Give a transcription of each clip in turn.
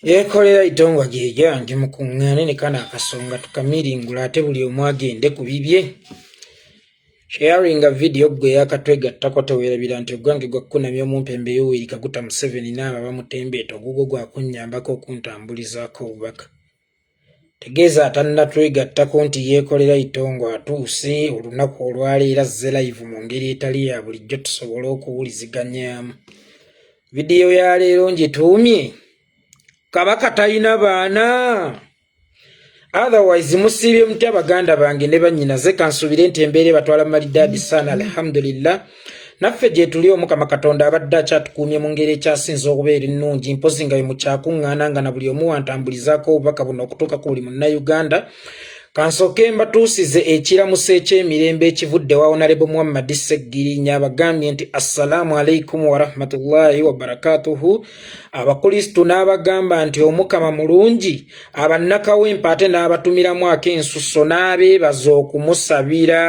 Yeekolera itongwa gye gyange mukuŋŋaane ne kano akasonga tukamiringula ate buli omu agende ku bibye. Sharinga vidiyo ggwe eyakatwegattako teweerabira nti ogwange gwa kukunamya omumpembe Yoweri Kaguta Museveni n'abo abamutembeeta ogugwo gwa kunnyambako okuntambulizaako obubaka. Tegeeza atannatwegattako nti Yeekolera Itongwa atuuse olunaku olwaleero azze live mu ngeri etali ya bulijjo tusobole okuwuliziganyaamu. Vidiyo ya leero ngituumye Kabaka talina baana. Otherwise musiibye mutya baganda bange ne bannyinaze kansuubire nti embeera ebatwala malidaadi saana alhamdulillah. Naffe gyetuli Omukama Katonda abadde akyatukuumye mu ngeri ekyasinze okubeera ennungi mpozi nga bemukyakuŋŋaana nga na buli omu wantambulizaako obubaka buno okutuuka ku buli Munnayuganda. Kansooke mbatuusize ekiramuso eky'emirembe ekivudde wa Honorable Muhammad Sseggirinya abagambye nti assalaamu alaikum warahmatullahi wabarakatuhu. Abakulisitu n'abagamba nti Omukama mulungi, abannakawempe ate n'abatumiramu ak'ensusso n'abeebaza okumusabira.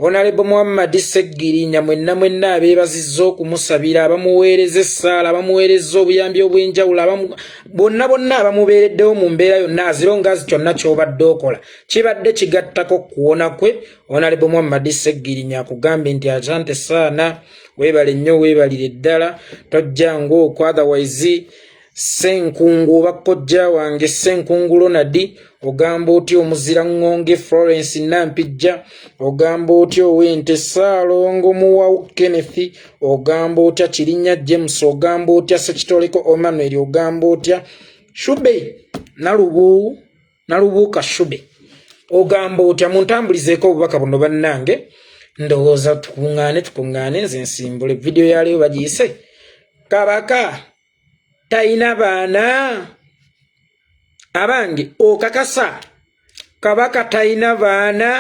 Honorable Muhammad Sseggirinya mwenna mwenna abeebazizza okumusabira, abamuweereza essaala, abamuweereza obuyambi obw'enjawulo, bonna bonna abamubeereddewo mu mbeera yonna azirongazi kyonna ky'obadde okola kibadde kigattako kuwona kwe. Honorable Muhammad Sseggirinya akugambye nti asante saana, weebale nnyo, weebalire ddala, tojja ng'okwo otherwise Ssenkungu oba kojja wange Ssenkungu Ronald ogamba otya omuzira ŋŋonge Florence Nampijja ogamba otya ow'ente Ssaalongo Muwawu Kenneth ogamba otya Kirinnya James ogamba otya Ssekitoleko Emmanuel ogamba otya Shube Nalubu Nalubuuka Shube ogamba otya muntambulizeeko obubaka buno bannange ndowooza tukuŋŋaane tukuŋŋaane nze nsimbule vidiyo ya leero bagiyise Kabaka talina baana abange okakasa kabaka talina baana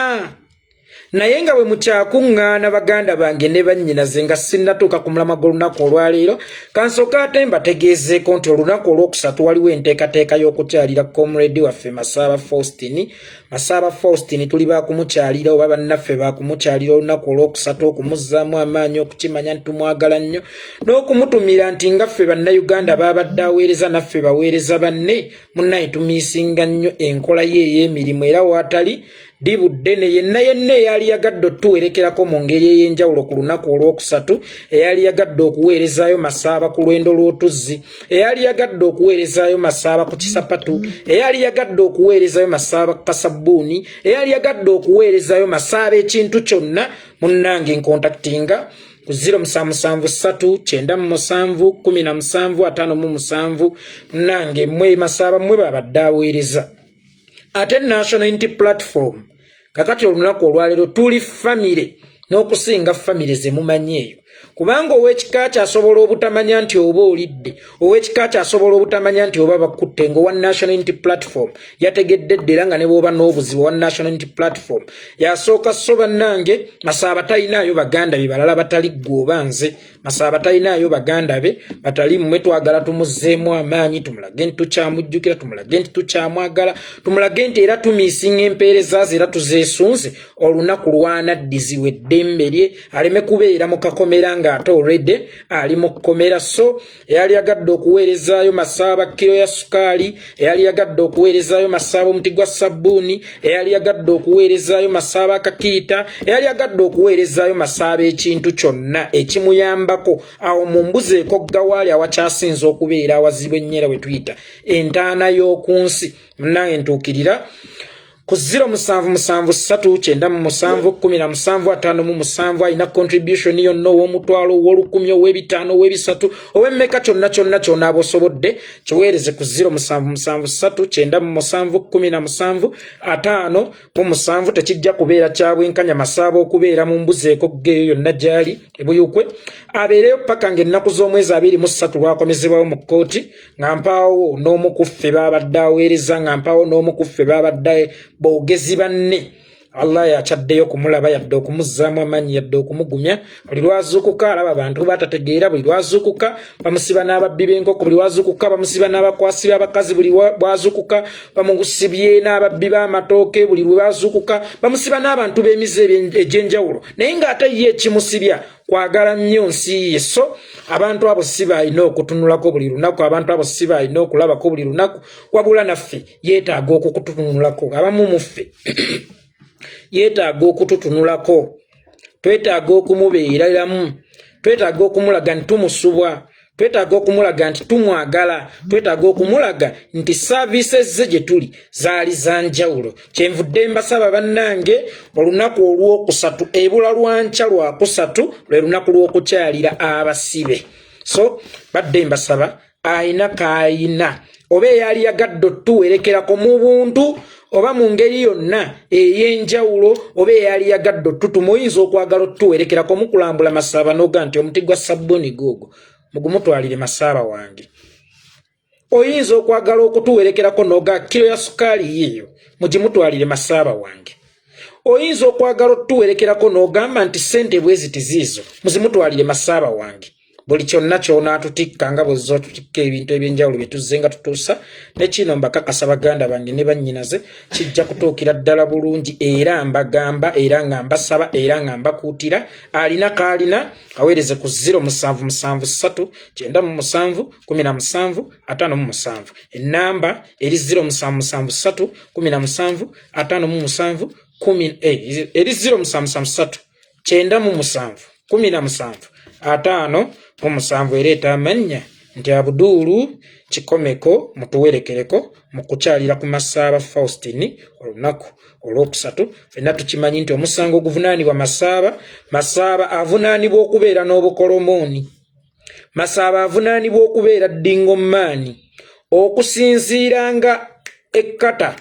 naye nga bwe mukyakuŋŋaana baganda bange ne bannyinaze nga sinnatuuka ku mulamwa gw'olunaku olwaleero kansooka ate mbategeezeeko nti olunaku olwokusatu waliwo enteekateeka y'okukyalira comrade waffe Masaaba Faustin Masaaba Faustin tuli baakumukyalira oba bannaffe baakumukyalira olunaku olwokusatu okumuzzaamu amaanyi okukimanya nti tumwagala nnyo n'okumutumira nti nga ffe bannayuganda baabadde aweereza naffe baweereza banne munnaye tumiisinga nnyo enkola ye ey'emirimu era waatali ddibu ddene yenna yenna eyali yagadde otuwerekerako mu ngeri ey'enjawulo ku lunaku olwokusatu eyali yagadde okuweerezaayo Masaaba ku lwendo lw'otuzzi eyali yagadde okuweerezaayo Masaaba ku kisapatu eyali yagadde okuweerezaayo Masaaba ku kasabbuuni eyali yagadde okuweerezaayo Masaaba ekintu kyonna munnange nkontaktinga ku 0773 97 17 57 munnange mmwe Masaaba mmwe babadde aweereza ate National Unity Platform kakati olunaku olwaleero tuli famire n'okusinga famire ze mumanyi eyo kubanga ow'ekika kyasobola obutamanya nti oba olidde ow'ekika kyasobola obutamanya nti oba bakutte ng'owa National Unity Platform yategedde dda era nga ne bw'oba n'obuzibu owa National Unity Platform yasooka. So bannange Masaaba talinaayo baganda be balala batali ggwe oba nze. Masaaba talinaayo baganda be batali mmwe. Twagala tumuzzeemu amaanyi, tumulage nti tukyamujjukira, tumulage nti tukyamwagala, tumulage nti era tumiisinga empeereza ze era tuzeesunze olunaku lwanaddiziwa eddembe lye aleme kubeera mu kakomera ng'ate already ali mu kkomera. So eyali yagadde okuweerezaayo Masaaba kiro ya sukaali, eyali yagadde okuweerezaayo Masaaba omuti gwa sabbuuni, eyali yagadde okuweerezaayo Masaaba akakiita, eyali yagadde okuweerezaayo Masaaba ekintu kyonna ekimuyambako awo mu mbuzi ekoggawaali awakyasinze okubeera awazibu ennyo era we tuyita entaana y'oku nsi, munnange ntuukirira ku 0773 97 17 57. Alina contribution yonna, ow'omutwalo, ow'olukumi, ow'ebitaano, ow'ebisatu, ow'emmeka, kyonna kyonna kyonaaba osobodde kiweereze ku 0773 97 17 57. Tekijja kubeera kya bwenkanya Masaaba okubeera mu mbuzi ekogga eyo yonna gy'ali ebuyukwe abeereyo paka ng'ennaku z'omwezi 23 lwakomezebwawo mu kkooti nga mpaawo n'omu ku ffe baabadde aweereza, nga mpaawo n'omu ku ffe baabadde boogezi banne. Allah yakyaddeyo okumulaba yadde okumuzzaamu amaanyi yadde okumugumya. Buli lwazuukuka alaba bantu batategeera, buli lwazuukuka bamusiba n'ababbi b'enkoko, buli lwazuukuka bamusiba n'abakwasi b'abakazi, buli bwazuukuka bamusibye n'ababbi b'amatooke, buli lwazuukuka bamusiba n'abantu b'emize egy'enjawulo, naye ng'ate ye ekimusibya kwagala nnyo nsi ye. So abantu abo si baalina okutunulako buli lunaku, abantu abo si baalina okulabako buli lunaku, wabula naffe yeetaaga okukutunulako. Abamu muffe yeetaaga okututunulako, twetaaga okumubeereramu, twetaaga okumulaga nti tumusubwa, twetaaga okumulaga nti tumwagala, twetaaga okumulaga nti services ze gye tuli zaali za njawulo. Kyenvudde mbasaba bannange, olunaku olwokusatu ebula lwankya lwakusatu lwe lunaku lw'okukyalira abasibe. So badde mbasaba ayina kaayina oba eyali yagadde otuwerekerako mu buntu oba mu ngeri yonna ey'enjawulo, oba eyali yagadde otutuma, oyinza okwagala otuwerekerako mukulambula Masaaba noga nti omuti gwa sabbuuni guugwo mugumutwalire Masaaba wange. Oyinza okwagala okutuwerekerako noga kiro ya sukaali yiiyo mugimutwalire Masaaba wange. Oyinza okwagala otuwerekerako n'ogamba nti ssente bweziti ziizo muzimutwalire Masaaba wange. Buli kyonna ky'onaatutikka nga bw'ozza otutikka ebintu ebyenjawulo bye tuzze nga tutuusa ne kino, mbakakasa baganda bange ne bannyinaze, kijja kutuukira ddala bulungi. Era mbagamba, era nga mbasaba, era nga mbakuutira, alina kaalina aweereze ku 0773 97 17 57. Ennamba eri 0773 17 57 eri 0773 97 17 57, ereeta amannya nti Abuduulu Kikomeko. Mutuwerekereko mu kukyalira ku Masaaba Faustin olunaku olwokusatu. Fenna tukimanyi nti omusango oguvunaanibwa Masaaba, Masaaba avunaanibwa okubeera n'obukolomooni, Masaaba avunaanibwa okubeera ddingomaani, okusinziira nga ekkata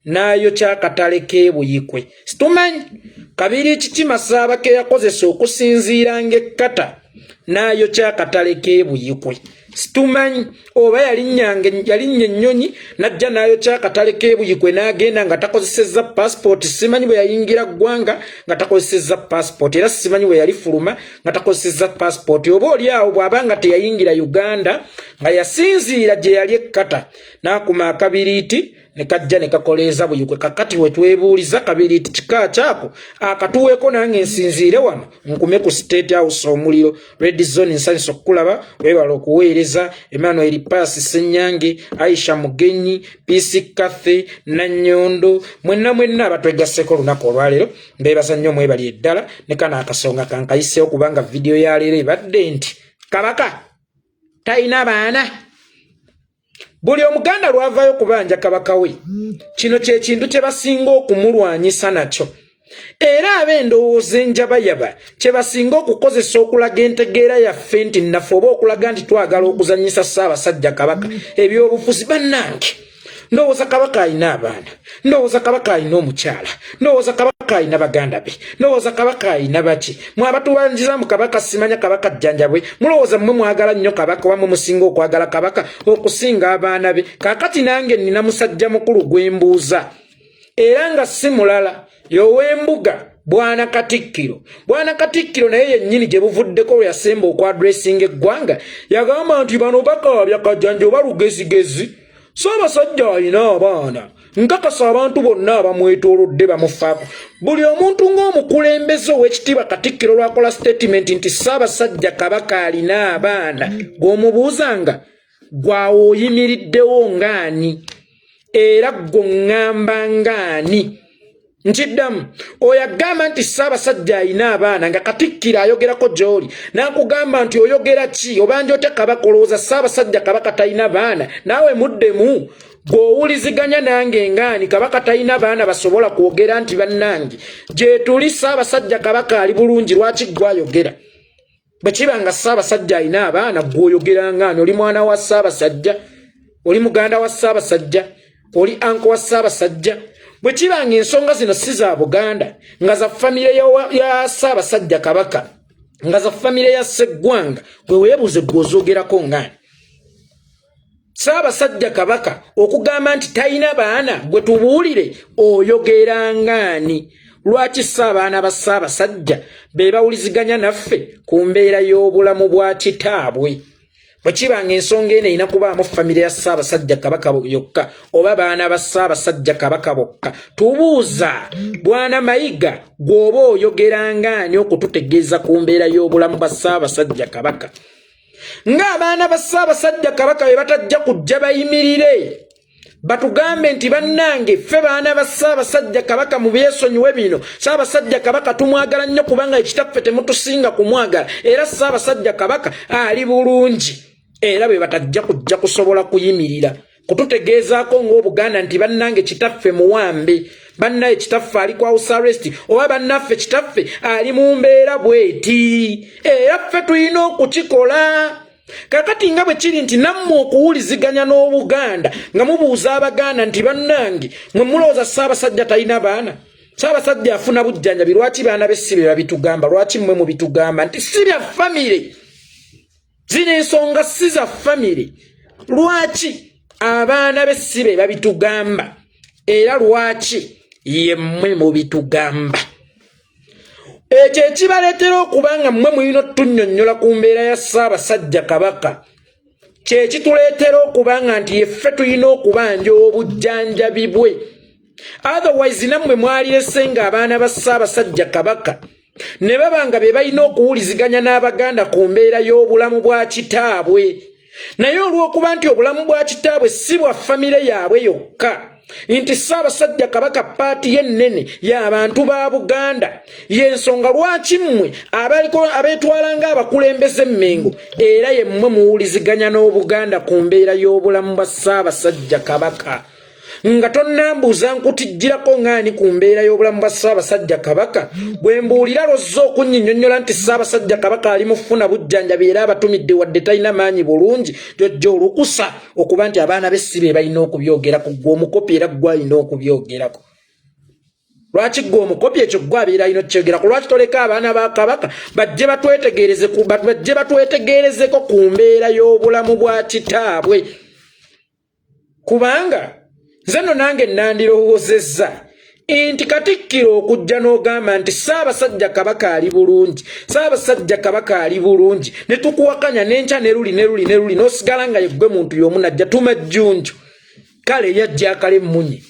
n'ayokya akatale k'e Buyikwe. Situmanyi kabiri kiki Masaaba ke yakozesa okusinziira ng'ekkata n'ayokya akatale k'e Buyikwe. Situmanyi oba yalinnya ennyonyi n'ajja n'ayokya akatale k'e Buyikwe n'agenda nga takozesezza passport. Simanyi bwe yayingira ggwanga nga takozesezza passport, era simanyi bwe yalifuluma nga takozesezza passport. Oba oli awo bw'aba nga teyayingira Uganda, nga yasinziira gye yali ekkata n'akuma akabiriiti ne kajja ne kakoleeza Buyikwe. Kakati we twebuuliza, kabiriiti kika kyako akatuweeko, nange nsinziire wano nkume ku State House omuliro. Red Zone, nsanyusa okukulaba, weebala okuweereza. Emmanuel Paasi Ssenyange, Aisha Mugenyi, Pc Cathy Nannyondo, mwenna mwenna abatwegasseko olunaku olwaleero, mbeebaza nnyo, mwebali eddala. Ne kano akasonga kankayiseewo kubanga vidiyo ya leero ebadde nti Kabaka talina baana. Buli Omuganda lwavaayo kubanja kabaka we, kino kyekintu kye basinga okumulwanyisa nakyo, era ab'endowooza enjabayaba kye basinga okukozesa okulaga entegeera yaffe nti naffe, oba okulaga nti twagala okuzannyisa Ssaabasajja Kabaka ebyobufuzi. Bannange, ndowooza Kabaka alina abaana, ndowooza Kabaka alina omukyala, ndowooza Kabaka alina baganda be, ndowooza Kabaka alina baki. Mwe abatubanjiza mu Kabaka, simanya Kabaka jjanjabwe, mulowooza mmwe mwagala nnyo Kabaka, wammwe musinga okwagala Kabaka okusinga abaana be. Kaakati nange nnina musajja mukulu gwe mbuuza, era nga si mulala, y'ow'embuga Bwana Katikkiro. Bwana Katikkiro naye yennyini gye buvuddeko lwe yasemba okwadressinga eggwanga, yagamba nti bano bakaabya kajanja oba lugezigezi, Ssaabasajja alina abaana, nkakasa abantu bonna abamwetoolodde bamufaako. Buli omuntu ng'omukulembeze ow'ekitiibwa Katikkiro lwakola statement nti Ssaabasajja Kabaka alina abaana, gw'omubuuzanga gwawe oyimiriddewo ng'ani, era gwoŋŋamba ng'ani? Nkiddamu, oyo agamba nti Ssaabasajja alina abaana nga Katikkiro ayogerako gy'oli n'akugamba nti oyogera ki, obanja otya Kabaka, olowooza Ssaabasajja Kabaka talina baana? Naawe muddemu gw'owuliziganya nange ngaani, Kabaka talina baana basobola kwogera nti bannange gyetuli Ssaabasajja Kabaka ali bulungi? Lwaki gwayogera bwe kiba nga Ssaabasajja alina abaana, gw'oyogera ngaani? Oli mwana wa Ssaabasajja? Oli muganda wa Ssaabasajja? Oli uncle wa Ssaabasajja? Bwe kiba nga ensonga zino si za Buganda, nga za famire ya Ssaabasajja Kabaka, nga za famire ya Sseggwanga, gwe weebuuze gw'ozoogerako ngaani? Ssaabasajja Kabaka okugamba nti talina baana, gwe tubuulire oyogera ngaani? Lwaki si abaana ba Ssaabasajja be bawuliziganya naffe ku mbeera y'obulamu bwa kitaabwe? Bwe kiba nga ensonga eno erina kubaamu famire ya Ssaabasajja Kabaka yokka oba baana ba Ssaabasajja Kabaka bokka, tubuuza Bwana Mayiga, gw'oba oyogera ngaani okututegeeza ku mbeera y'obulamu bwa Ssaabasajja Kabaka, ng'abaana ba Ssaabasajja Kabaka be batajja kujja bayimirire batugambe nti bannange ffe baana ba Ssaabasajja Kabaka, mu byesonyiwe bino, Ssaabasajja Kabaka tumwagala nnyo kubanga ekitaffe temutusinga kumwagala, era Ssaabasajja Kabaka ali bulungi, era bwe batajja kujja kusobola kuyimirira kututegeezaako ng'Obuganda nti bannange kitaffe muwambe, bannaye kitaffe ali ku house arrest, oba bannaffe kitaffe ali mu mbeera bweti, era ffe tulina okukikola. Kakati nga bwe kiri nti nammwe okuwuliziganya n'Obuganda nga mubuuza Abaganda nti bannange mwe mulowooza Ssaabasajja talina baana, Ssaabasajja afuna bujjanjabi, lwaki baana be si be babitugamba? Lwaki mmwe mubitugamba nti si bya famire, zino ensonga si za famire? Lwaki abaana be si be babitugamba, era lwaki yemmwe mubitugamba? Ekyo ekibaleetera okuba nga mmwe mulina otutunnyonnyola ku mbeera ya Ssaabasajja Kabaka kyekituleetera okuba nga nti yeffe tulina okubanja obujjanjabi bwe. Otherwise nammwe mwalirese nga abaana ba Ssaabasajja Kabaka ne baba nga be balina okuwuliziganya n'Abaganda ku mbeera y'obulamu bwa kitaabwe. Naye olw'okuba nti obulamu bwa kitaabwe si bwa famire yaabwe yokka, nti Ssaabasajja Kabaka part ye ennene y'abantu ba Buganda, y'ensonga lwaki mmwe abeetwala ng'abakulembeze Emmengo era yemmwe muwuliziganya n'Obuganda ku mbeera y'obulamu bwa Ssaabasajja Kabaka. Nga tonnambuuza nkutijjirako ngaani ku mbeera y'obulamu bwa Ssaabasajja Kabaka, bwe mbuulira lwozza okunnyinyonnyola nti Ssaabasajja Kabaka ali mu ffuna bujjanjabi era abatumidde wadde talina maanyi bulungi, jojja olukusa okuba nti abaana be si be balina okubyogerako, ggwe omukopi era ggwe alina okubyogerako. Lwaki ggwe omukopi ekyo ggwe abeera alina okukyogerako? Lwaki toleka abaana ba Kabaka bajje batwetegerezeko ku mbeera y'obulamu bwa kitaabwe? Kubanga nze nno nange nandirowoozezza nti Katikkiro okujja n'ogamba nti Ssaabasajja Kabaka ali bulungi, Ssaabasajja Kabaka ali bulungi, ne tukuwakanya n'enkya ne luli ne luli ne luli, n'osigala nga yeggwe muntu y'omu najja tuma jjunju kale yajja akale emmunye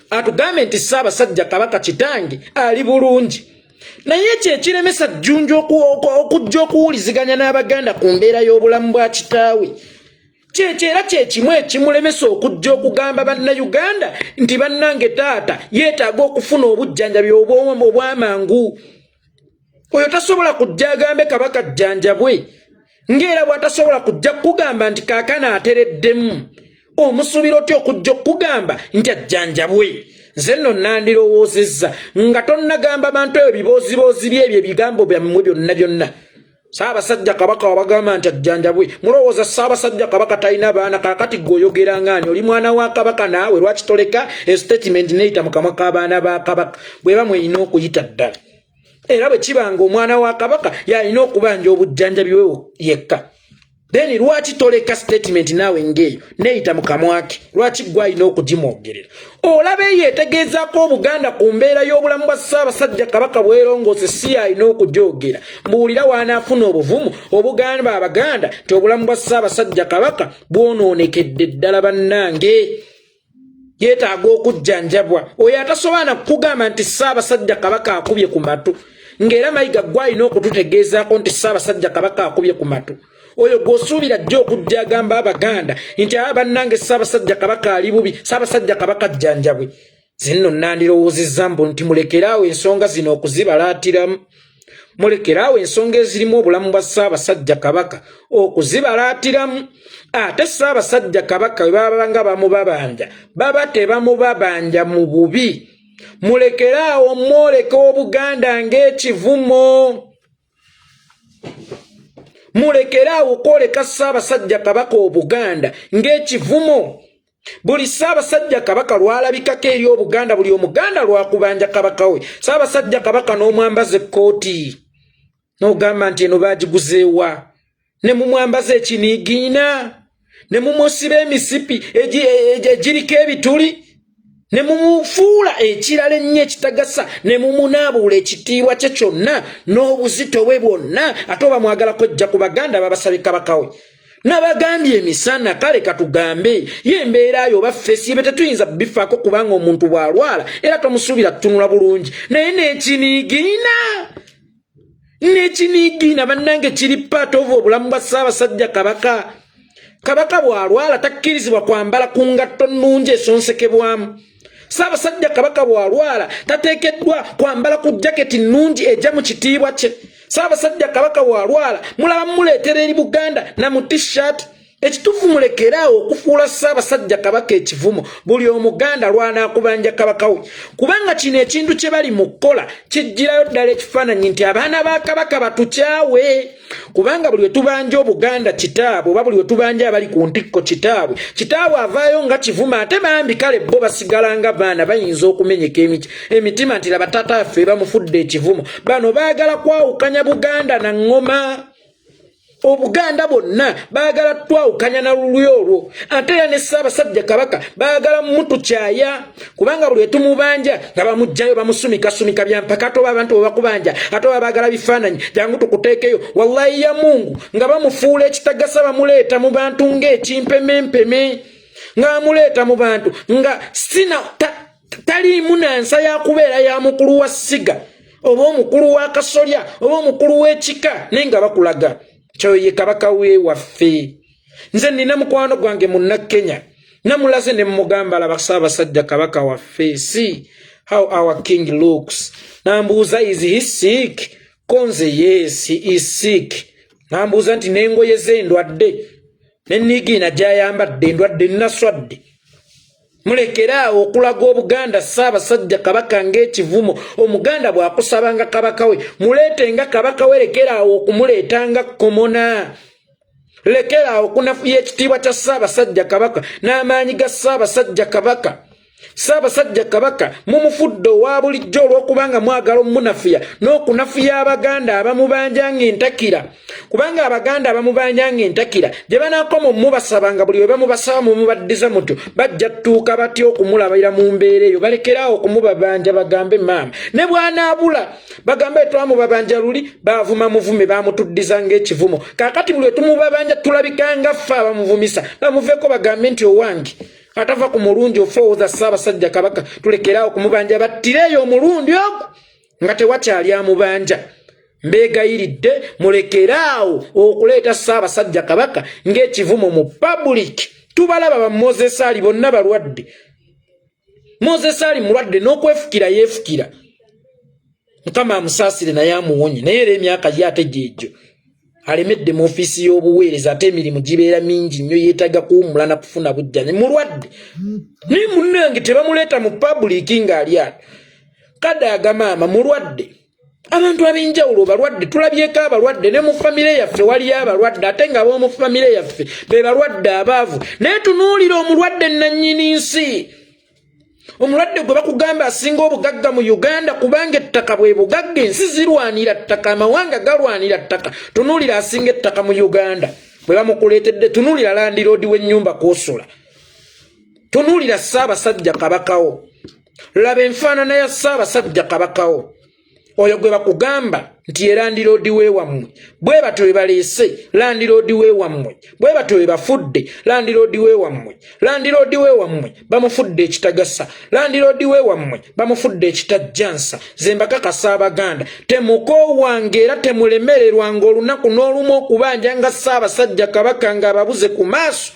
atugambe nti Ssaabasajja Kabaka kitange ali bulungi. Naye ekyo ekiremesa Jjunju okujja okuwuliziganya n'Abaganda ku mbeera y'obulamu bwa kitaawe kyekyo era kyekimu ekimulemesa okujja okugamba Bannayuganda nti bannange taata yeetaaga okufuna obujjanjabi obw'amangu. Oyo tasobola kujja agambe Kabaka jjanjabwe, ng'era bw'atasobola kujja kukugamba nti kaakano atereddemu. Omusuubira otya okujja okukugamba nti ajjanjabwe? Nze nno nandirowoozezza nga tonnagamba bantu ebyo bibooziboozi byebyo ebigambo byammwe byonna byonna, Ssaabasajja Kabaka wabagamba nti ajjanjabwe, mulowooza Ssaabasajja Kabaka talina baana? Kaakati gwe oyogera ngaani? Oli mwana wa Kabaka naawe, lwaki toleka estatement neyita mu kamwa k'abaana ba Kabaka bweba mweyina okuyita ddala? Era bwe kiba nga omwana wa Kabaka yalina okubanja obujjanjabi we yekka, then lwaki toleka statement naawe ng'eyo neyita mu kamwake? Lwaki gwe alina okugimwogerera? Olaba eyo etegeezaako Obuganda ku mbeera y'obulamu bwa Ssaabasajja Kabaka bwerongoose si alina okugyogera. Mbuulira w'anaafuna obuvumu obugamba Abaganda nti obulamu bwa Ssaabasajja Kabaka bwonoonekedde ddala, bannange yeetaaga okujjanjabwa. Oyo atasobola na kukugamba nti Ssaabasajja Kabaka akubye ku matu, ng'era Mayiga gwe alina okututegeezaako nti Ssaabasajja Kabaka akubye ku matu, oyo gw'osuubira ajja okujja agamba Abaganda nti aba bannange Ssaabasajja Kabaka ali bubi, Ssaabasajja Kabaka ajjanjabwe? Zinno nandirowoozezza mbu nti mulekeraawo ensonga zino okuzibalaatiramu, mulekeraawo ensonga ezirimu obulamu bwa Ssaabasajja Kabaka okuzibalaatiramu. Ate Ssaabasajja Kabaka bwe baba nga bamubabanja, baba tebamubabanja mu bubi. Mulekeraawo mwoleka Obuganda ng'ekivumo, mulekeraawo okwoleka Ssaabasajja Kabaka Obuganda ng'ekivumo. Buli Ssaabasajja Kabaka lwalabikako eri Obuganda, buli Omuganda lwakubanja Kabaka we Ssaabasajja Kabaka, n'omwambaza ekkooti n'ogamba nti eno baagiguzeewa, ne mumwambaza ekiniigiina, Ne mumusiba emisipi egiriko ebituli, ne mumufuula ekirala ennyo ekitagasa, ne mumunaabuula ekitiibwa kye kyonna n'obuzito bwe bwonna. Ate oba mwagala kwejja ku Baganda babasabye kabaka we. Nabagambye emisana, kale katugambe ye embeera yo oba face ye tetuyinza bifaako, kubanga omuntu bw'alwala era tomusuubira tutunula bulungi. Naye n'ekiniigiina bannange kiri part of obulamu bwa Ssaabasajja Kabaka. Kabaka bw'alwala takkirizibwa kwambala ku ngatto nnungi esonsekebwamu. Ssaabasajja Kabaka bw'alwala tateekeddwa kwambala ku jaketi nnungi ejja mu kitiibwa kye. Ssaabasajja Kabaka bw'alwala mulaba mumuleetera eri Buganda na mu T-shirt. Ekituufu, mulekeraawo okufuula Ssaabasajja Kabaka ekivumo buli Omuganda lwanaakubanja kabaka we, kubanga kino ekintu kye bali mu kukola kijjirayo ddala ekifaananyi nti abaana ba kabaka batukyawe, kubanga buli wetubanja Obuganda kitaabwe, oba buli wetubanja abali ku ntikko kitaabwe, kitaabwe avaayo nga kivuma. Ate bambi kale bo basigala nga baana, bayinza okumenyeka emitima nti laba taata ffe bamufudde ekivumo. Bano baagala kwawukanya Buganda na ŋŋoma. Obuganda bwonna baagala twawukanya na lulwi olwo. Ate era ne Ssaabasajja Kabaka baagala mutukyaya, kubanga buli wetumubanja nga bamugjayo bamusumikasumika byampaka. Ate oba abantu bwe bakubanja, ate oba baagala bifaananyi, jangu tukuteekeyo, wallahi ya Mungu, nga bamufuula ekitagasa, bamuleeta mu bantu ng'ekimpemempeme, nga bamuleeta mu bantu nga sina taliimu nansa yakubeera ya mukulu wa ssiga oba omukulu wa kasolya oba omukulu w'ekika, naye nga bakulaga kyoyo ye kabaka we waffe. Nze nina mukwano gwange Munnakenya, namulaze ne mugamba, laba Ssaabasajja Kabaka waffe, see how our king looks. Nambuuza, "Is he sick?" Konze, "Yes, he is sick." Nambuuza nti n'engoye ze endwadde nenigiina gyayambadde endwadde? Naswadde. Mulekeraawo okulaga Obuganda Ssaabasajja Kabaka ng'ekivumo. Omuganda bw'akusabanga kabaka we, muleetenga kabaka we. Lekeraawo okumuleetanga commoner. Lekeraawo okunafuya ekitiibwa kya Ssaabasajja Kabaka n'amaanyi ga Ssaabasajja Kabaka. Ssaabasajja Kabaka mumufudde owa bulijjo olw'okubanga mwagala omunafuya n'okunafuya Abaganda abamubanja ng'entakira, kubanga Abaganda abamubanja ng'entakira gye banaakoma omubasabanga, buli we bamubasaba mumubaddiza mutyo, bajja ttuuka batya okumulabira mu mbeera eyo? Balekeraawo okumubabanja, bagambe maama ne bw'anaabula bagambe twamubabanja luli, baavuma muvume, bamutuddiza ng'ekivumo. Kaakati buli we tumubabanja tulabika nga ffe abamuvumisa. Bamuveeko, bagambe nti owange atava ku mulungi ofowooza Ssaabasajja Kabaka. Tulekeraawo okumubanja, battireeyo omulundi ogwo nga tewakyali amubanja. Mbeegayiridde, mulekeraawo okuleeta Ssaabasajja Kabaka ng'ekivumo mu public. Tubalaba, ba Moses Ali bonna balwadde. Moses Ali mulwadde n'okwefukira yeefukira. Mukama amusaasire naye amuwonye, naye era emyaka ye ate gyegyo alemedde mu ofiisi y'obuweereza, ate emirimu gibeera mingi nnyo, yeetaaga kuwummula na kufuna bujjani. Mulwadde, naye munnange tebamuleeta mu public ng'ali ato. Kadaaga maama mulwadde, abantu ab'enjawulo balwadde. Tulabyeko abalwadde, ne mu famire yaffe waliyo abalwadde, ate nga ab'omu famire yaffe be balwadde abaavu. Naye tunuulira omulwadde nannyini nsi, omulwadde gwe bakugamba asinga obugagga mu Uganda, kubanga ettaka bwe bugagga. Ensi zirwanira ttaka, amawanga galwanira ttaka. Tunuulira asinga ettaka mu Uganda bwe bamukuleetedde. Tunuulira landlord w'ennyumba kwosula. Tunuulira Ssaabasajja Kabakawo. Laba enfaanana ya Ssaabasajja Kabakawo oyo gwe bakugamba nti ye landlord weewammwe. Bwe batyo bwe baleese landlord weewammwe, bwe batyo bwe bafudde landlord weewammwe. Landlord weewammwe bamufudde ekitagasa, landlord weewammwe bamufudde ekitajjansa. Ze mbakakasa Abaganda, temukoowanga era temulemererwanga olunaku n'olumu okubanja nga Ssaabasajja Kabaka ng'ababuze ku maaso.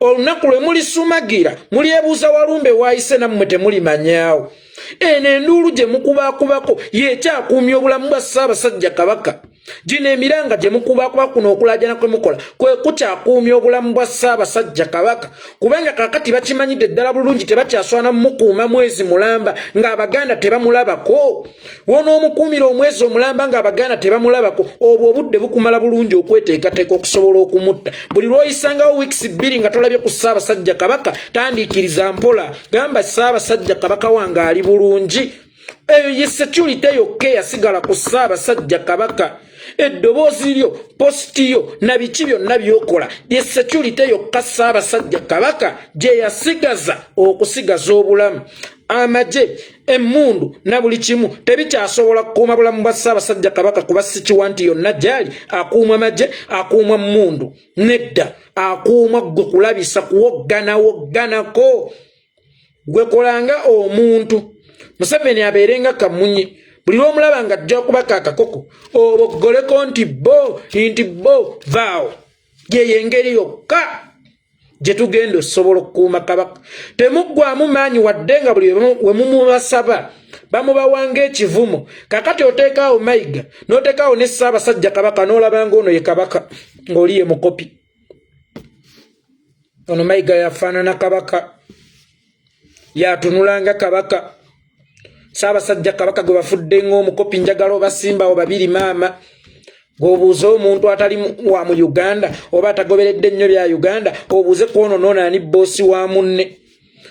Olunaku lwe mulisumagira mulyebuuza walumbe waayise, nammwe temulimanyaawo. Eno enduulu gye mukubaakubako yekyakuumya obulamu bwa Ssaabasajja Kabaka. Gino emiranga gye mukubakuba, kuno okulajana kwe mukola kwe kukyakuumya obulamu bwa Ssaabasajja Kabaka, kubanga kakati bakimanyidde ddala bulungi tebakyaswana mumukuuma mwezi mulamba ng'Abaganda tebamulabako. Wonoomukuumira omwezi omulamba ng'Abaganda tebamulabako, obwo obudde bukumala bulungi okweteekateeka okusobola okumutta. Buli lw'oyisangawo wiikisi 2 nga tolabye ku Ssaabasajja Kabaka, tandiikiriza mpola, gamba, "Ssaabasajja Kabaka wange ali bulungi." Eyo ye security yokka eyasigala ku Ssaabasajja Kabaka. Eddoboozi lyo, positi yo na biki byonna by'okola ye security yokka Ssaabasajja Kabaka gye yasigaza okusigaza obulamu. Amagye, emmundu na buli kimu tebikyasobola kukuuma bulamu bwa Ssaabasajja Kabaka, kuba sikiwa nti yonna gyali akuumwa magye, akuumwa mmundu. Nedda, akuumwa ggwe kulabisa kuwogganawogganako. Gwe kolanga omuntu Museveni abeere nga kamunye, buli lwomulaba nga ajja kubaka akakoko oboggoleko nti bo nti bo vaawo. Yeyo engeri yokka gye tugenda osobola okukuuma Kabaka. Temuggwamu maanyi wadde nga buli we mumubasaba bamubawanga ekivumo. Kakati oteekaawo Mayiga n'oteekaawo ne Ssaabasajja Kabaka n'olabanga ono ye Kabaka ng'oli ye mukopi. Ono Mayiga yafaanana Kabaka, yatunulanga Kabaka. Ssaabasajja Kabaka gwe bafudde ng'omukopi. Njagala obasimbawo babiri maama, gweobuuze omuntu atali wa mu Uganda oba atagoberedde nnyo bya Uganda, obuuze ku ono noono ani boosi wa munne.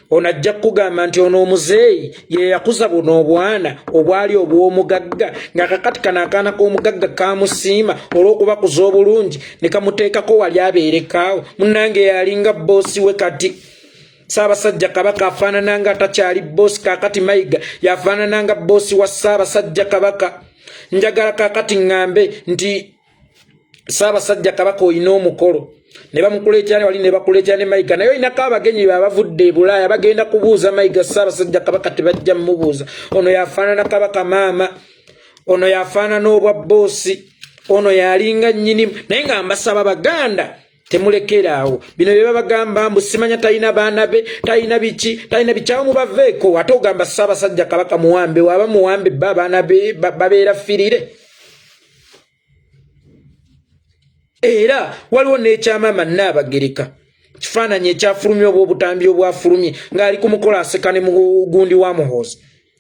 Ono ajja kukugamba nti ono omuzeeyi ye yakuza buno obwana obwali obw'omugagga, nga kakati kano akaana k'omugagga kamusiima olw'okubakuza obulungi ne kamuteekako wali abeerekaawo. Munnange yalinga boosi we. Kati Ssaabasajja Kabaka afaanana nga atakyali boosi. Kaakati Mayiga yafaanana nga boosi wa Ssaabasajja Kabaka. Njagala kaakati ŋŋambe nti Ssaabasajja Kabaka olina omukolo ne bamukuleetera wali ne bakuleetera ne Mayiga, naye olinako abagenyi babavudde e Bulaaya bagenda kubuuza Mayiga. Ssaabasajja Kabaka tebajja mumubuuza. Ono yafaanana Kabaka maama, ono yafaanana obwa boosi, ono yalinga nnyinimu. Naye nga mbasaba Baganda, temulekeraawo bino bye babagamba mbu simanya talina baana be, talina biki, talina bikyawo, mubaveeko. Ate ogamba Ssaabasajja Kabaka muwambe, waba muwambe ba abaana be babeera firire. Era waliwo n'ekyamaama Nnaabagereka, kifaananyi ekyafulumye oba obutambi obwafulumye ng'ali ku mukolo aseka ne mugundi wa Muhoozi,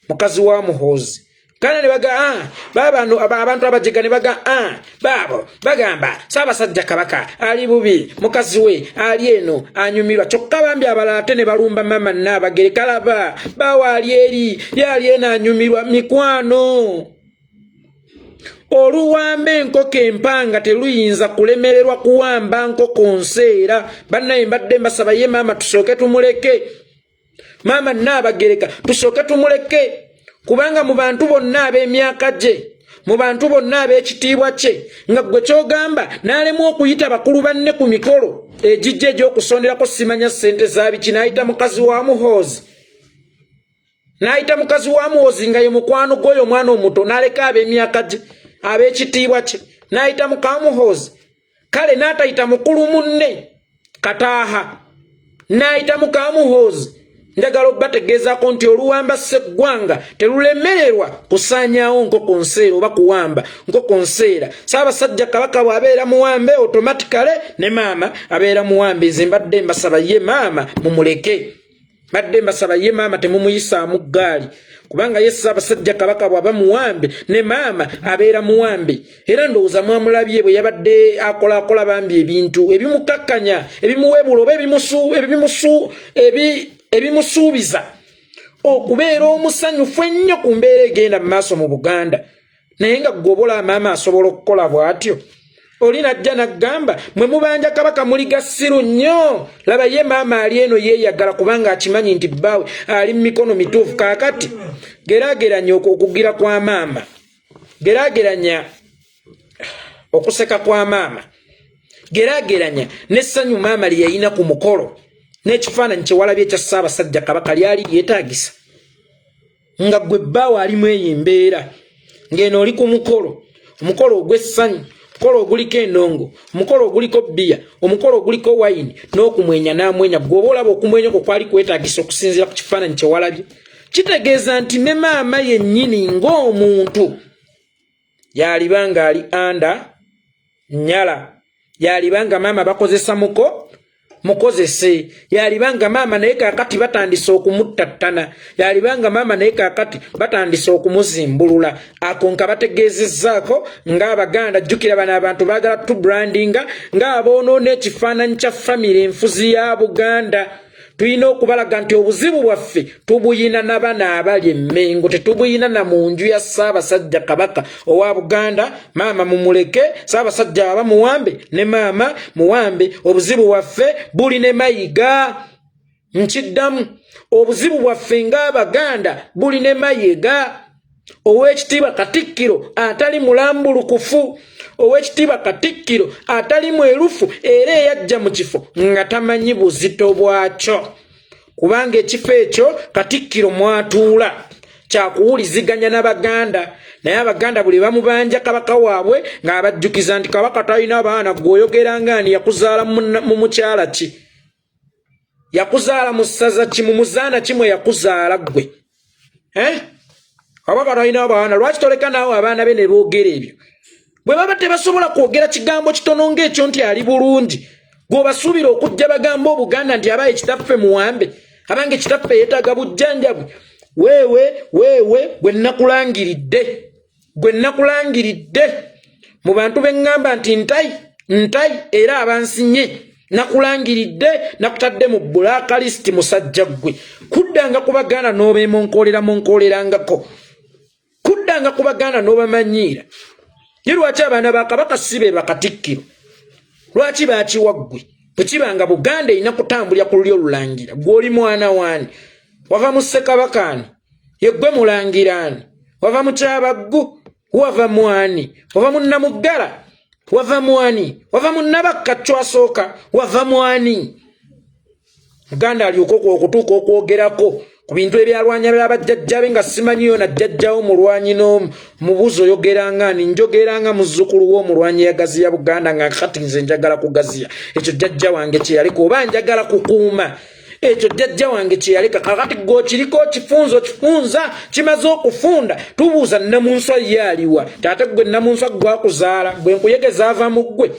mukazi wa Muhoozi. Kana ne baga ah, babano abantu abajega ne baga ah, baabo bagamba Ssaabasajja Kabaka ali bubi, mukazi we ali eno anyumirwa. Kyokka bambi abalala ate ne balumba mama Nnaabagereka, laba bawa ali eri yali eno anyumirwa. Mikwano, oluwamba enkoko empanga teluyinza kulemererwa kuwamba nkoko nseera. Bannaye, mbadde mbasaba ye maama tusooke tumuleke, maama Nnaabagereka tusooke tumuleke, kubanga mu bantu bonna ab'emyaka gye, mu bantu bonna ab'ekitiibwa kye, nga ggwe kyogamba n'alemu okuyita bakulu banne ku mikolo egijja egy'okusonderako simanya ssente za biki, n'ayita mukazi wa Muhoozi, n'ayita mukazi wa Muhoozi nga ye mukwano gw'oyo omwana omuto, n'aleka ab'emyaka gye ab'ekitiibwa kye, n'ayita muka Muhoozi. Kale n'atayita mukulu munne Kataaha, n'ayita muka Muhoozi. Njagala obategeezaako nti oluwamba sseggwanga terulemererwa kusaanyaawo nkoko nseera oba kuwamba nkoko nseera. Ssaabasajja Kabaka bw'abeera muwambe, automatically ne maama abeera muwambe. Nze mbadde mbasaba ye maama mumuleke, badde mbasaba ye maama temumuyisaamu ggaali, kubanga ye Ssaabasajja Kabaka bw'aba muwambe ne maama abeera muwambe. Era ndowooza mwamulabye bwe yabadde akolaakola bambi ebintu ebimukakkanya, ebimuweebula oba ebimusuubiza okubeera omusanyufu ennyo ku mbeera egenda mu maaso mu Buganda. Naye nga gwobola maama asobola okukola bw'atyo, oli najja naggamba mwe mubanja Kabaka muli gasiru nnyo. Laba ye maama ali eno yeeyagala kubanga akimanyi nti bbaawe ali mu mikono mituufu. Kaakati geraageranya okugira kwa maama, geraageranya okuseka kwa maama, geraageranya n'essanyu maama lye yalina ku mukolo n'ekifaananyi kye walabye ekya Ssaabasajja Kabaka. Lyali lyetaagisa nga gwe bbaawo alimu eyo embeera, ng'eno oli ku mukolo, omukolo ogw'essanyu, omukolo oguliko endongo, omukolo oguliko bbiya, omukolo oguliko wayini n'okumwenya n'amwenya. Gwe oba olaba okumwenya okwo kwali kwetaagisa okusinziira ku kifaananyi kye walabye? Kitegeeza nti ne maama yennyini ng'omuntu yaliba ng'ali anda nyala, yaliba nga maama bakozesa muko mukozese, yaliba nga maama naye kaakati batandise okumuttattana, yaliba nga maama naye kaakati batandise okumuzimbulula. Ako nka bategeezezzaako ng'Abaganda. Jjukira bano abantu baagala tubrandinga ng'aboonoona ekifaananyi kya famire enfuzi ya Buganda. Tulina okubalaga nti obuzibu bwaffe tubuyina na bano abali emmengo, tetubuyina na mu nju ya Ssaabasajja Kabaka owa Buganda. Maama mumuleke, Ssaabasajja aba muwambe ne maama muwambe. Obuzibu bwaffe buli ne Mayiga. Nkiddamu, obuzibu bwaffe ng'Abaganda buli ne Mayiga. Ow'ekitiibwa Katikkiro atali mulambulukufu, ow'ekitiibwa Katikkiro atali mwerufu, era eyajja mu kifo nga tamanyi buzito bwakyo, kubanga ekifo ekyo Katikkiro mwatuula kyakuwuliziganya n'Abaganda. Naye Abaganda buli bamubanja kabaka waabwe ng'abajjukiza nti kabaka talina baana. Gwe oyogera ngaani? Yakuzaala mu mukyala ki? Yakuzaala mu ssaza ki? Mu muzaana kimwe yakuzaala ggwe, eh? Kabaka talina abaana, lwaki toleka naawe abaana be ne boogera ebyo? Bwe baba tebasobola kwogera kigambo kitono ng'ekyo nti ali bulungi, gw'obasuubira okujja bagamba Obuganda nti abaye kitaffe muwambe, abange kitaffe yeetaaga bujjanjabi? Weewe weewe, gwe nakulangiridde, gwe nakulangiridde mu bantu be ŋŋamba nti ntayi ntayi era abansinye, nakulangiridde, nakutadde mu blacklist. Musajja ggwe, kuddanga ku Baganda n'obeemonkoolera monkolerangako, kuddanga ku Baganda n'obamanyiira. Ye lwaki abaana ba kabaka si be bakatikkiro? Lwaki bakiwa ggwe? Bwe kiba nga Buganda erina kutambulira ku lulyo olulangira, gwe oli mwana waani? Wava mu Ssekabaka ani? Ye ggwe mulangira ani? Wava mu Kyabaggu? Wava mwani? Wava mu Namuggala? Wava mwani? Wava mu Nabakka cwasooka? Wava mwani? Muganda alyoka okutuuka okwogerako ku bintu ebyalwanya byabajjajjabe nga simanyiyo na jjajjawo mulwanyi n'omu. Mubuuzi, oyogeranga ani? Njogeranga muzzukulu w'omulwanyi yagaziya Buganda, nga kati nze njagala kugaziya ekyo jjajja wange kye yaleka, oba njagala kukuuma ekyo jjajja wange kye yaleka. Kakati gwe okiriko okifunza, okifunza kimaze okufunda. Tubuuza, Namunswa ye aliwa? Taate gwe Namunswa gwakuzaala gwe, nkuyege zaava mu ggwe.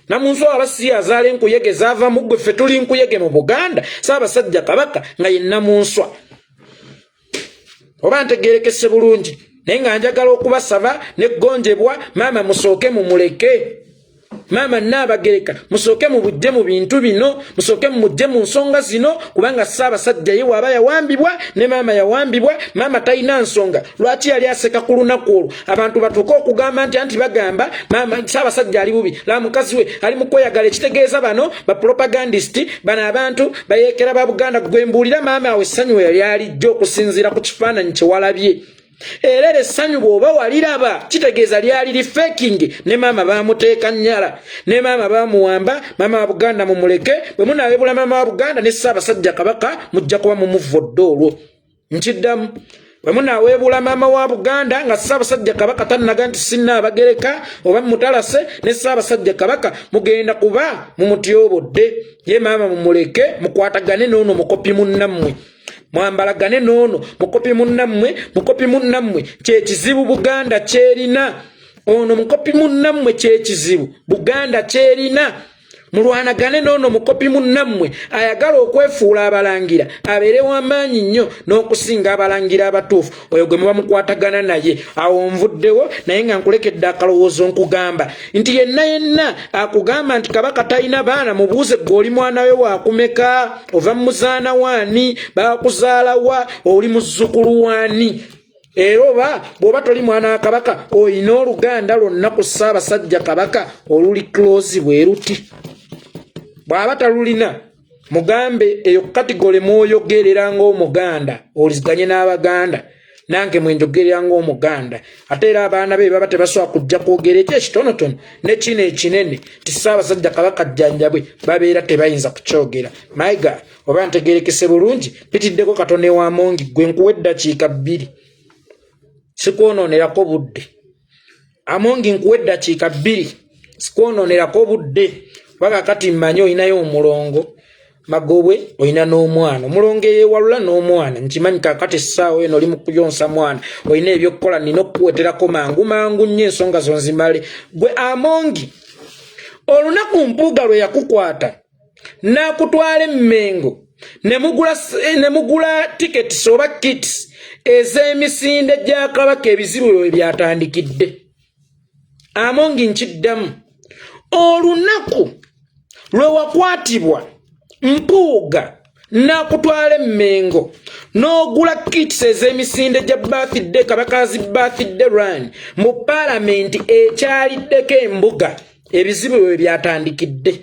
Namunswa aba si azaala enkuyege zaava mu ggwe. Ffe tuli nkuyege mu Buganda, Ssaabasajja Kabaka nga ye Namunswa. Oba ntegerekese bulungi? Naye nga njagala okubasaba neggonjebwa, maama musooke mumuleke. Maama Nnaabagereka musooke mubujje mu bintu bino, musooke mumujje mu nsonga zino, kubanga Ssaabasajja ye waaba yawambibwa ne maama yawambibwa. Maama talina nsonga lwaki yali aseka ku lunaku olwo, abantu batuuke okugamba nti anti bagamba maama Ssaabasajja ali bubi, la mukazi we ali mu kweyagala. Ekitegeeza bano bapropagandist, bano abantu bayeekera ba Buganda. Gwe mbuulira, maama awo essanyu yali alijja okusinziira ku kifaananyi kye walabye? Era era essanyu bw'oba waliraba, kitegeeza lyali li faking. Ne maama bamuteeka nnyala, ne maama bamuwamba. Maama wa Buganda mumuleke. Bwe munaawebula maama wa Buganda ne Ssaabasajja Kabaka, mujja kuba mumuvvodde olwo. Nkiddamu, bwe munaaweebuula maama wa Buganda nga Ssaabasajja Kabaka tannaga nti Sinnaabagereka oba mutalase ne Ssaabasajja Kabaka, mugenda kuba mumutyobodde. Ye maama mumuleke, mukwatagane n'ono mukopi munnammwe, mwambalagane n'ono mukopi munnammwe. Mukopi munnammwe kyekizibu Buganda kyerina. Ono mukopi munnammwe kyekizibu Buganda kyerina. Mulwanagane n'ono mukopi munnammwe ayagala okwefuula abalangira, abeere w'amaanyi nnyo n'okusinga abalangira abatuufu. Oyo gwe muba mukwatagana naye. Awo nvuddewo, naye nga nkulekedde akalowoozo. Nkugamba nti yenna yenna akugamba nti kabaka talina baana, mubuuze, gwe oli mwana we waakumeka? Ova muzaana waani? Bakuzaala wa? Oli muzzukulu waani? Era oba bw'oba toli mwana wa kabaka, olina oluganda lwonna ku Ssaabasajja Kabaka oluli close bwe ruti? Bw'aba talulina, mugambe eyo category mwoyogerera ng'Omuganda, oliziganye n'Abaganda. Nange mwenjogerera ng'Omuganda. Ate era abaana be baba tebasobola kujja kwogera ekyo ekitonotono ne kino ekinene nti Ssaabasajja Kabaka jjanjabwe, babeera tebayinza kukyogera. Mayiga, oba ntegerekese bulungi? Pitiddeko katono ewamongi. Gwe nkuwa eddakiika 2, sikwonoonerako budde. Amongi, nkuwa eddakiika 2, sikwonoonerako budde, kubanga kati mmanyi olinayo omulongo Magobwe, olina n'omwana omulongo eyewalula n'omwana. Nkimanyi kakati essaawa eno oli mu kuyonsa mwana, olina ebyokukola. Nina okukuweterako mangu mangu nnyo ensonga zo nzimale. Gwe Amongi, olunaku Mpuuga lwe yakukwata n'akutwala Emmengo ne mugula tickets oba kits ez'emisinde gya kabaka, ebizibu bwe byatandikidde. Amongi, nkiddamu, olunaku lwe wakwatibwa Mpuuga. N'akutwala emmengo n'ogula kits ez'emisinde gya birthday, Kabakazi birthday run mu paalamenti ekyaliddeko embuga. Ebizibu bwe byatandikidde.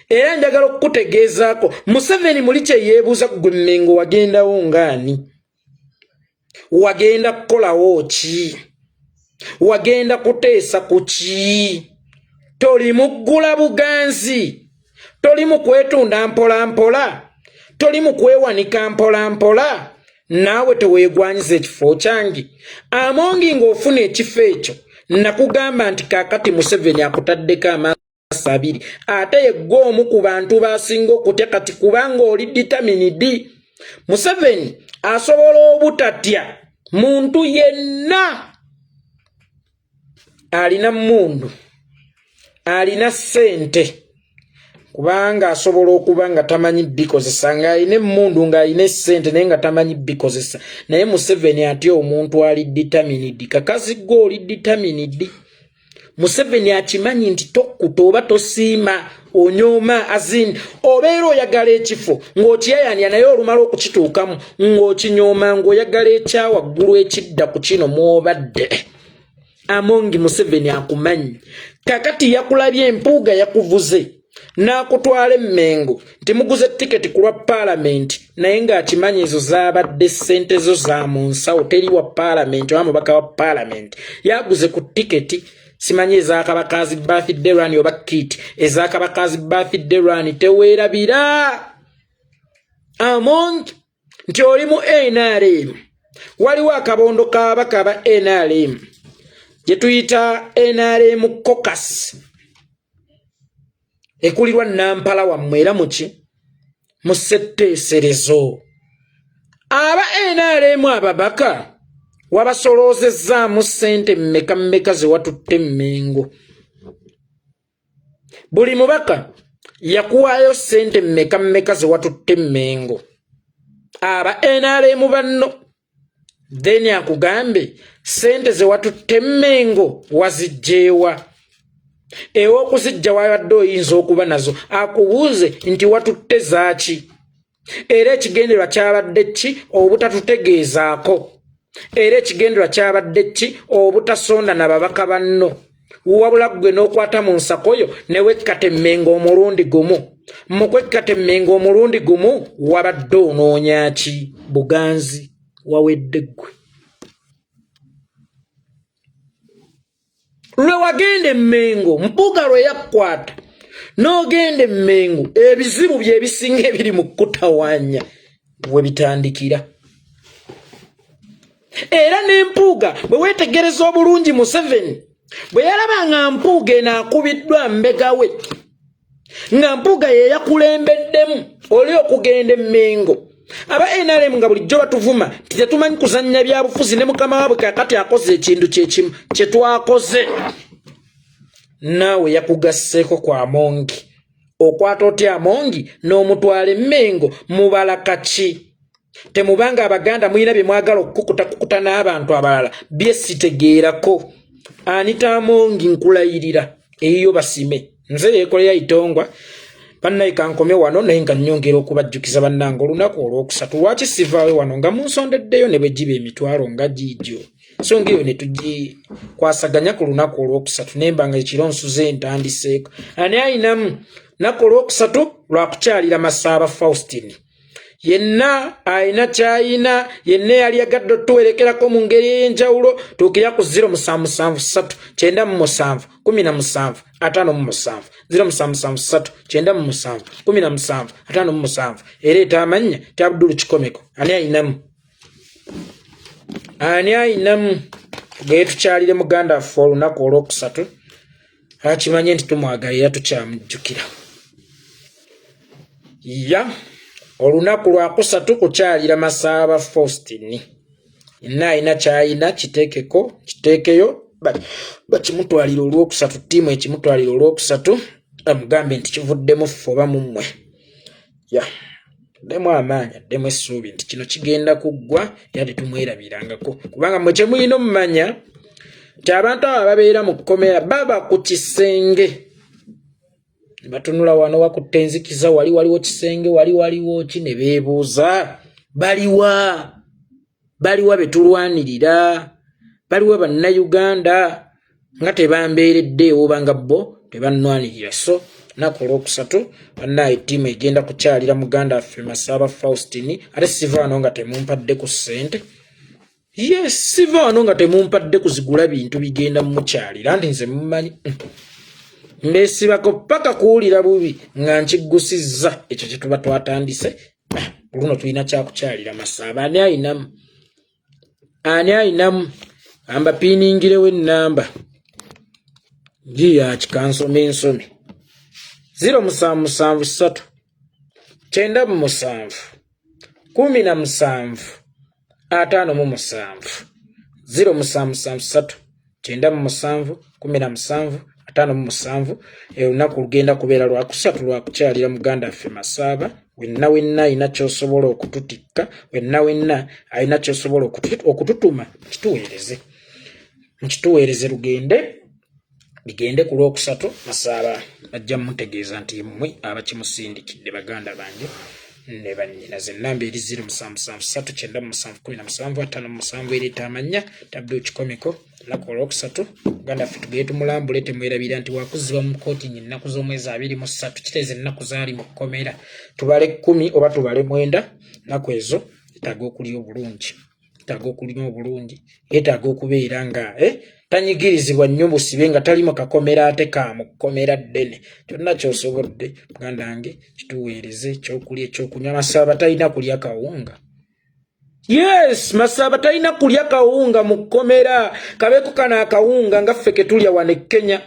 Era njagala okukutegeezaako, Museveni muli kye yeebuuza, ggwe Mmengo wagendawo ngaani? Wagenda kukolawo ki? Wagenda kuteesa ku ki? Toli muggula buganzi, toli mu kwetunda mpolampola, toli mu kwewanika mpolampola. Naawe teweegwanyiza ekifo kyange, Amongi, ng'ofuna ekifo ekyo. Nakugamba nti kaakati Museveni akutaddeko amaaso abiri, ate yegwe omu ku bantu basinga okutya kati, kubanga oli determined. Museveni asobola obutatya muntu yenna alina mundu, alina ssente, kubanga asobola okuba nga tamanyi bikozesa, ng'alina emmundu, ng'alina essente, naye nga tamanyi bikozesa. Naye Museveni atya omuntu ali determined. Kakazi gwe oli determined. Museveni akimanyi nti tokkuta oba tosiima, onyooma azin obeera oyagala ekifo ng'okiyayanira, naye olumala okukituukamu ng'okinyooma, ng'oyagala ekyawaggulu ekidda ku kino mw'obadde. Amongi, Museveni akumanyi. Kakati yakulabye, empuuga yakuvuze n'akutwala emmengo nti muguze tiketi ku lwa paalamenti, naye ng'akimanyi ezo zaabadde ssente zo za mu nsawo. Teri wa paalamenti oba mubaka wa paalamenti yaguze ku tiketi, simanyi ezakabakazi birthday run oba kit ezakabakazi birthday run. Teweerabira, Among, nti oli mu NRM. Waliwo akabondo k'ababaka ba NRM gye tuyita NRM caucus, ekulirwa nampala wammwe, era muki mu ssetteeserezo aba NRM ababaka wabasoloozezaamu ssente mmeka mmeka ze watutte Mmengo? Buli mubaka yakuwaayo ssente mmeka mmeka ze watutte Mmengo aba NRM banno? Then akugambe ssente ze watutte Mmengo wazijjeewa? Ew'okuzijja wabadde oyinza okuba nazo. Akubuuze nti watutte zaaki, era ekigendererwa kyabadde ki obutatutegeezaako? Era ekigendererwa kyabadde ki obutasonda na babaka banno, wabula ggwe n'okwata mu nsako yo ne wekkata emmengo omulundi gumu? Mu kwekkata emmengo omulundi gumu wabadde onoonya ki? Buganzi wawedde ggwe. Lwe wagenda emmengo, Mpuuga lwe yakkwata n'ogenda emmengo, ebizibu bye ebisinga ebiri mu kutawaanya we bitandikira. Era ne Mpuuga bwe weetegereza obulungi, Museveni bwe yalaba nga Mpuuga eno akubiddwa mbega we, nga Mpuuga ye yakulembeddemu oli okugenda emmengo, aba NRM nga bulijjo batuvuma nti tetumanyi kuzannya byabufuzi, ne mukama waabwe kakati akoze ekintu kyekimu kye twakoze. Naawe yakugasseeko ku Amongi. Okwata otya Amongi n'omutwala emmengo? Mubala kaki? Temubanga Abaganda mulina bye mwagala okukukutakukuta n'abantu abalala bye sitegeerako. Anita Amongi, nkulayirira eyiyo basime. Nze yeekolera itongwa bannaye. Kankome wano, naye nga nnyongera okubajjukiza bannange, olunaku olwokusatu lwaki sivaayo wano nga munsondeddeyo ne bwe giba emitwalo nga giigyo, so nga eyo ne tugikwasaganya ku lunaku olwokusatu, nemba nga ekiro nsuze ntandiseeko. Ani ayinamu naku olwokusatu lwakukyalira Masaaba Faustin? Yenna alina kyayina, yenna eyali yagadde otuwerekerako mu ngeri ey'enjawulo, tuukira ku 0773 97 17 57, 0773 97 17 57, era etamannya ti Abdulu Kikomeko. Ani ayinamu? Ani ayinamu? Tugeye tukyalire muganda waffe olunaku olwokusatu, akimanye nti tumwagala era tukyamujjukira. Ya olunaku lwakusatu kukyalira Masaaba Faustin. Yenna alina kyayina kiteekeko, kiteekeyo bakimutwalira olwokusatu, ttiimu ekimutwalira olwokusatu, amugambe nti kivuddemu ffe oba mummwe. Ya addemu amaanyi, addemu essuubi nti kino kigenda kuggwa, era tetumwerabirangako, kubanga mwe kyemulina omumanya nti abantu abo ababeera mu kkomera baba ku kisenge. Ne batunula wano wakutte enzikiza, wali waliwo kisenge, wali waliwo ki, ne beebuuza baliwa, baliwa be tulwanirira, baliwa Bannayuganda nga tebambeereddeewo oba nga bo tebannwanirira. So lunaku olwokusatu bannaaye ttiimu egenda kukyalira muganda waffe Masaaba Faustin. Ate siva wano nga temumpadde ku ssente. Yes, siva wano nga temumpadde kuzigula bintu bigenda mumukyalira, nti nze mumanyi mbeesibako paka kuwulira bubi nga nkiggusizza ekyo kye tuba twatandise. Ah, luno tulina kyakukyalira Masaaba. Ani ayinamu? Ani ayinamu? Ambapiiningirewo ennamba ngiya kikansoma ensomi 0773 97 17 57, 0773 97 17 57. Olunaku lugenda kubeera lwakusatu, lwakukyalira muganda waffe Masaaba. Wenna wenna alina kyosobola okututikka, wenna wenna alina kyosobola okututuma, kituweereze, nkituweereze, lugende bigende ku Lwokusatu. Masaaba ajja mutegeeza nti mmwe abakimusindikidde. Baganda bange ne bannyinaze, ennamba eri 0773 97 17 57, ereeta amannya tabdu kikomeko. Lunaku olwokusatu muganda ffe tugende tumulambule. Temwerabira nti wakuzibwa mu kooti nga ennaku z'omwezi 23, kiteeza ennaku zaali mu kkomera tubale 10 oba tubale 9. Nnaku ezo etaaga okulya obulungi, yetaaga okulima obulungi, yetaaga okubeera nga tanyigirizibwa nnyo busibe, nga tali mu kakomera ate ka mu kkomera ddene. Kyonna kyosobodde muganda wange kituweereze, ekyokulya, ekyokunywa. Masaaba talina kulya kawunga. Yes, Masaaba talina kulya kawunga mu kkomera. Kabeeko kano akawunga nga ffe ketulya wano e Kenya.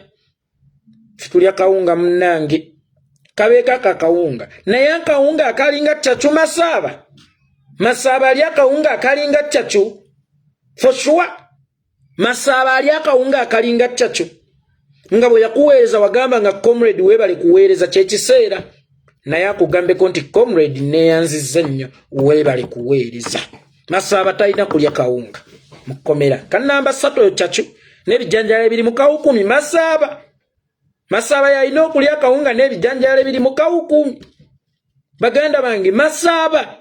Tulya kawunga munnange, kabeeko ako akawunga, naye akawunga akalinga cacu. Masaaba, Masaaba ali akawunga akalinga cacu for sure. Masaaba ali akawunga akalinga cacu. Nga bwe yakuweereza wagamba nga comrade weebale kuweereza, kyekiseera naye akugambeko nti comrade neeyanzizza nnyo, weebale kuweereza. Masaaba talina kulya kawunga mu kkomera kanamba 3 oyo cacu n'ebijanjaalo ebiri mu kawukumi. Masaaba, Masaaba yalina okulya akawunga n'ebijanjaalo ebiri mu kawukumi. Baganda bange, Masaaba,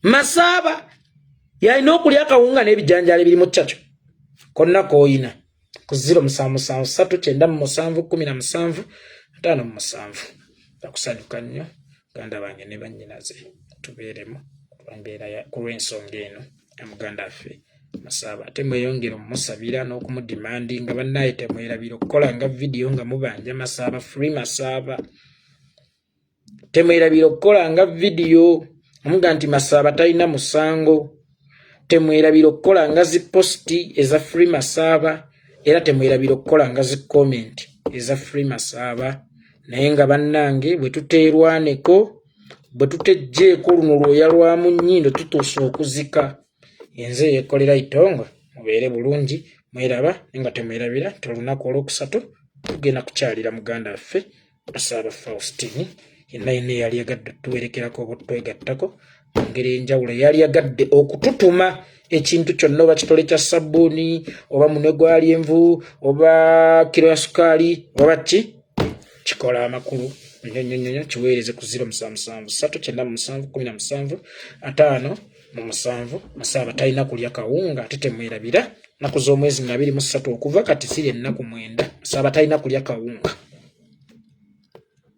Masaaba yalina okulya akawunga n'ebijanjaalo ebiri mu cacu. Konna kooyina ku 0773 97 17 57. Akusanyuka nnyo. Baganda bange ne bannyinaze, tubeeremu ku lw'ensonga eno ya muganda waffe Masaaba. Ate mweyongere omumusabira n'okumudimandinga. Bannaye, temwerabira okukola nga vidiyo nga mubanja Masaaba, free Masaaba. Temwerabira okukola nga vidiyo omuga nti Masaaba talina musango. Temwerabira okukola nga zi post eza free Masaaba, era temwerabira okukola nga zi comment eza free Masaaba. Naye nga bannange, bwe tuteerwaneko, bwe tutejjeeko luno lwoya lwa mu nnyindo, tutuuse okuzika enze yeekolera itongo. Mubeere bulungi, mweraba. Naye nga temwerabira nti olunaku olwokusatu tugenda kukyalira muganda waffe Masaaba Faustini. Yenna yenna eyali yagadde otuwerekerako oba otwegattako mu ngeri enjawulo, eyali yagadde okututuma ekintu kyonna, oba kitole kya sabbuuni, oba munwe gwa lyenvu, oba kiro ya sukaali, oba ki, kikola amakulu nnyo nnyo nnyo, kiweereze ku 0773 97 17 57. Masaaba talina kulya kawunga. Ate temwerabira, nnaku z'omwezi nga 23, okuva kati siri ennaku 9, Masaaba talina kulya kawunga.